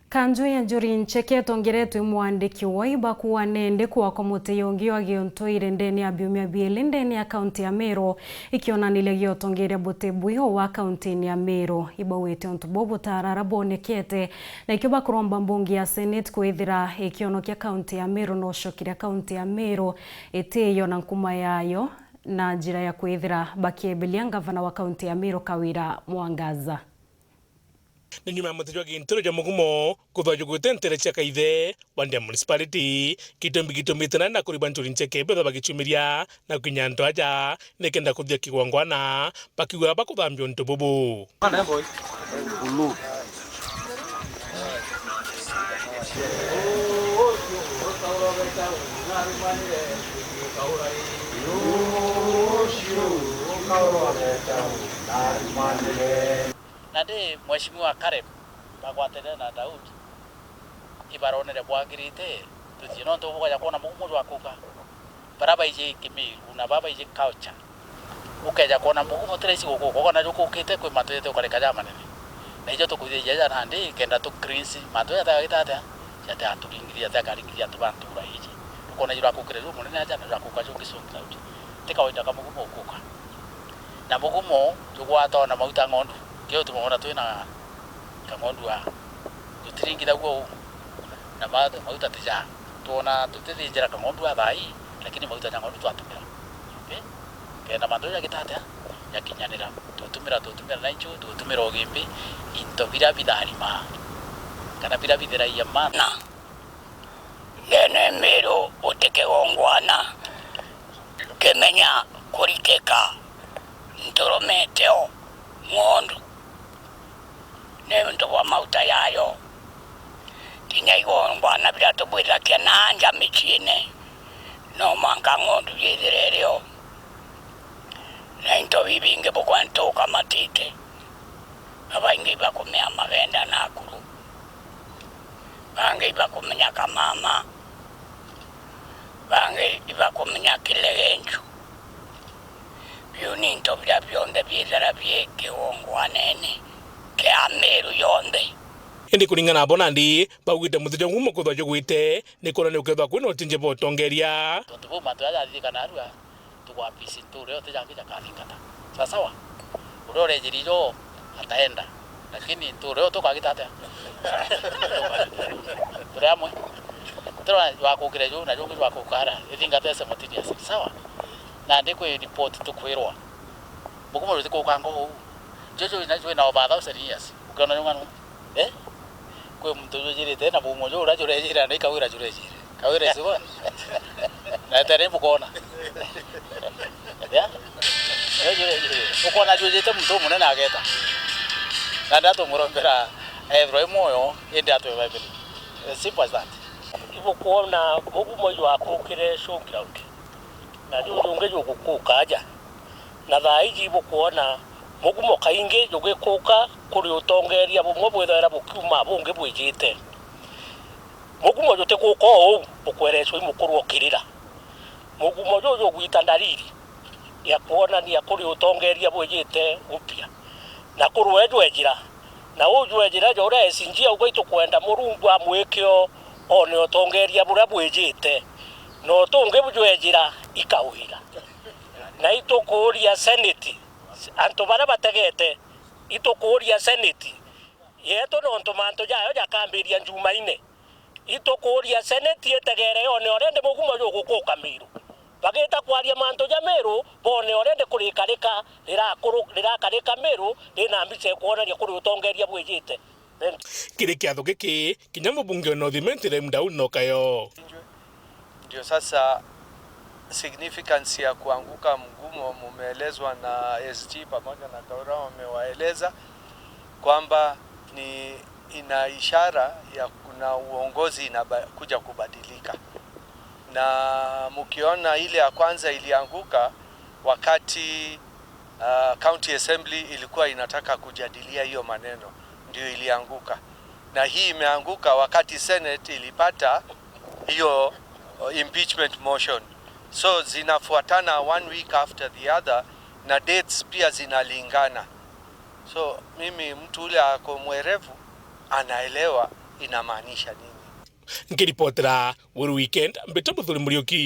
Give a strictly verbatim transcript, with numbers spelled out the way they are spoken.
Kanju ya Njuri Ncheke itongeretwe mwandiki wa ibaku wa nende kwakwa muti yongi wa giontoire ndene ya biumia bieli ndene ya kaunti ya Meru, ikionaniria giotongeria buti bwio wa kaunti ya Meru. Ibauite untu buu butarara bwonekete, na ikio bakuromba mbunge ya Senate kwithira ikionokia kaunti ya Meru na ucokeria kaunti ya Meru itiyo na nkuma yayo na njira ya kwithira bakiebelia ngavana wa kaunti ya Meru Kawira Mwangaza. Ni nyuma ya muti jwa ginturo jwa mugumo kuthwa jugwite ntere cia Kaithe wa Ndia Municipality, gitumbi gitumite nani na kuriba Njuri Ncheke bethwa bagicumiria na kwinya antu aja nikenda kuthia kigongwana, bakiuga bakuthambia untu bubu. Nandi Mheshimiwa Caleb bagwatanire na Daudi, ibaronere bwagirite tuthie, nontu bukaja kwona mugumo jwakuka. Baria baiji Kimiru na baria baiji culture, ukeja kwona mugumo ti raisi gukuka, ukona jukukite kwi mantu jati ukarika jamanene. Na ijo tukwithia jaja nandi kenda tu cleanse mantu jati agita atia, jati aturingithia, jati akaringithia antu ba ntura iji. Tukona jurakukire jumunene aja na jurakuka jungi soon cloud. Ti kawaida ka mugumo ukuka. Na mugumo jugwatwa na mauta ng'ondu. Kio tumwona twina kang'ondu a jutiringithagua uu. Na ma-, mauta tija. Twona tutithinjira kang'ondu a thaa ii, lakini mauta ja ng'ondu twatumira. Eh? Kenda mantu jagita atia? Jakinyanira. Tutumira, tutumira na inchu, tutumira ugimbi, into biria bitharima. Kana biria bithiragia mana. Ndene Miru utikigongwana kimenya kurikika nturumeteo ng'ondu niuntu bwa mauta yayo. Kinya igongwana biria tubwithagia na nja miciine, no mwanka ng'ondu yithire irio. Na into bibingi bukwentuka matiti. Abaingi ibakumea magenda na akuru. Bangi ibakumenya kamama. Bangi ibakumenya kilegenju. Biu ni into biria bionthe biithira bi kigongwanene kia Miru yonthe. Indi kuringana nabo nandi, baugite muthenya umwe kuthwa jugwite, ni kwona ni ukethwa kwina utinji bwa utongeria. Tontu buu mantu jaja jathithikana arua, tugwapisi nture yote jangi jakathingata. Sawa sawa? Uria urejiri jo ataenda. Lakini nture yo tukagita atia? Turi amwe. Turi wakukire ju na jungi jwakuka ara. Ithingate simultaneously. Sawa? Nandi kwi report tukwirwa. Mugumo jutikukanga uu. Juju na jwina over a thousand years. Ukiona nyung'anu. Eh? Kwi muntu jujirite na mugumo ju uria jurejira na ikawira jurejire. Kawira isigo. Na etere mbukona. Ya? Jurejire. Ukona jujite muntu umunene ageta. Na ndatumurombera ethirwe i mwoyo, indi atwe Bible. As simple as that. Ibukwona mugumo jwakukire showground. Na juju jungi jugukuka aja. Na thaa iji ibukwona mugumo kaingi jugikuka kuri utongeria bumwe bwithaira bukiuma bungi bwijite. Mugumo jutikuka uu bukwerecwa i mukuru okirira. Mugumo juju jugwita ndariri ya kwonania kuri utongeria bwijite upya. Na kuri we jwejira. Na uu jwejira ja uria S G auga itukwenda Murungu amwikio one utongeria buria bwijite. Na utungi bujwejira ikawira. Na itukuuria Seneti, antu baria bategete, itukuuria Seneti yetu nontu mantu jayo jakambiria Njumaine. Itukuuria Seneti itegere yone uria ndi mugumo jugukuka Miru. Bagita kwaria mantu ja Miru, bone uria ndi kurikarika rirakuru-, rirakarika Miru rina mbica ikwonania kuri utongeria bwijite. Kiri kiatho giki, kinya mubunge wa North Imenti Ibrahim Daudi nokayo. Ndio sasa significance ya kuanguka mgumo mumeelezwa na S G pamoja na Kaura, wamewaeleza kwamba ni ina ishara ya kuna uongozi inakuja kubadilika, na mkiona ile ya kwanza ilianguka wakati uh, County Assembly ilikuwa inataka kujadilia hiyo maneno, ndio ilianguka, na hii imeanguka wakati Senate ilipata hiyo uh, impeachment motion. So zinafuatana one week after the other, na dates pia zinalingana. So mimi, mtu ule ako mwerevu anaelewa inamaanisha nini? Nkiripotera Weru Weekend, mbita Muthuri Muriuki.